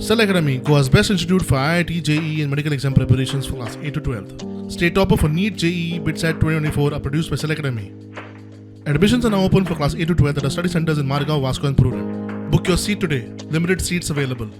Cell Academy, Goa's best institute for IIT, JEE, and medical exam preparations for class 8 to 12. State topper for NEET, JEE, BITSAT 2024 are produced by Cell Academy. Admissions are now open for class 8 to 12 at our study centers in Margao, Vasco, and Prudent. Book your seat today. Limited seats available.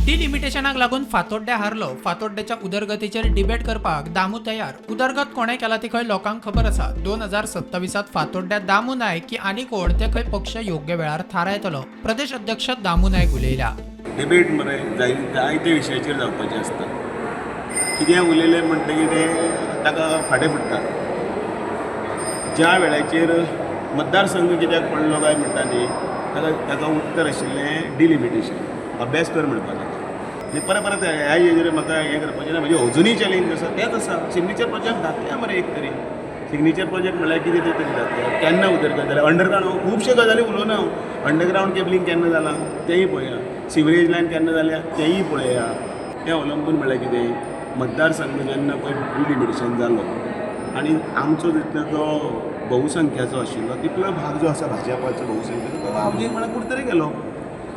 डिलिमिटेशनाक लागून फातोड्ड्या हारलो. फातोड्ड्याच्या उदरगतीचेर debate करपाक दामू तयार. उदरगत कोणें केला ती खंय लोकांक खबर आसा. 2027त फातोड्ड्या दामू नायक की आनी कोण ते खंय पक्ष योग्य वेळार थारायतलो, प्रदेश अध्यक्ष दामू नायक उलयल्या. डिबेट मरे जाय जायते विशयाचेर जावपाचें आसता. कितें उलयलें म्हणटगीर तें ताका फाटें फुट्टा. ज्या वेळाचेर मतदारसंघ कित्याक पडलो काय म्हणटा न्ही, ताका उत्तर आशिल्लें डिलिमिटेशन. अभ्यास कर म्हणपाक ताका आनी परत परत ह्या हेजेर म्हाका हें करपाचें ना. म्हजें अजुनूय चॅलेंज आसा तेंच आसा. सिग्नेचर प्रोजेक्ट घातल्या मरे एक तरी सिग्नेचर प्रोजेक्ट म्हणल्यार कितें तें तरी घातल्या. केन्ना उदरगत जाल्या? अंडरग्रावंड खुबश्यो गजाली उलोवना हांव. अंडरग्रावंड केबलींग केन्ना जालां तेंय पळया, सिवरेज लायन केन्ना जाल्या तेंय पळया. तें अवलंबून म्हणल्यार कितें, मतदारसंघ जेन्ना पळय डिलिमिटेशन जालो आनी आमचो जितलो तो बहुसंख्याचो आशिल्लो तितलो भाग जो आसा भाजपाचो बहुसंख्याचो तो हावजींग म्हळ्यार कुडतरी गेलो,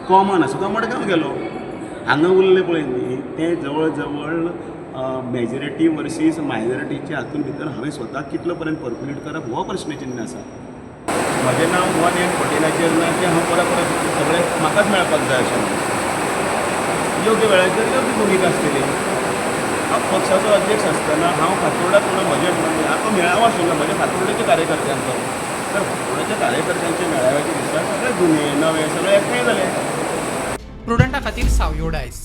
कॉमन आसा तो मडगांव गेलो. हांगा उरलें पळय न्ही तें जवळ जवळ मेजॉरिटी वर्सीस मायनॉरिटीच्या हातून भितर हांवें स्वताक कितलो पर्यंत पर्क्युलेट करप हो प्रश्नचिन्ह आसा. म्हजें नांव वन एन फोर्टिनाचेर ना तें हांव परत परत सगळें म्हाकाच मेळपाक जाय अशें ना. योग्य वेळाचेर योग्य भुमिका आसतली. हांव पक्षाचो अध्यक्ष आसतना हांव फातोर्डा म्हणून म्हजें म्हणून तो मेळावो आशिल्लो म्हज्या फातोर्डेच्या कार्यकर्त्यांचो, तर फातोर्डेच्या कार्यकर्त्यांच्या मेळाव्याच्या दिसा सगळे जुने नवे सगळे एकठांय जाले. प्रुडंटा खातीर सावयो डायस.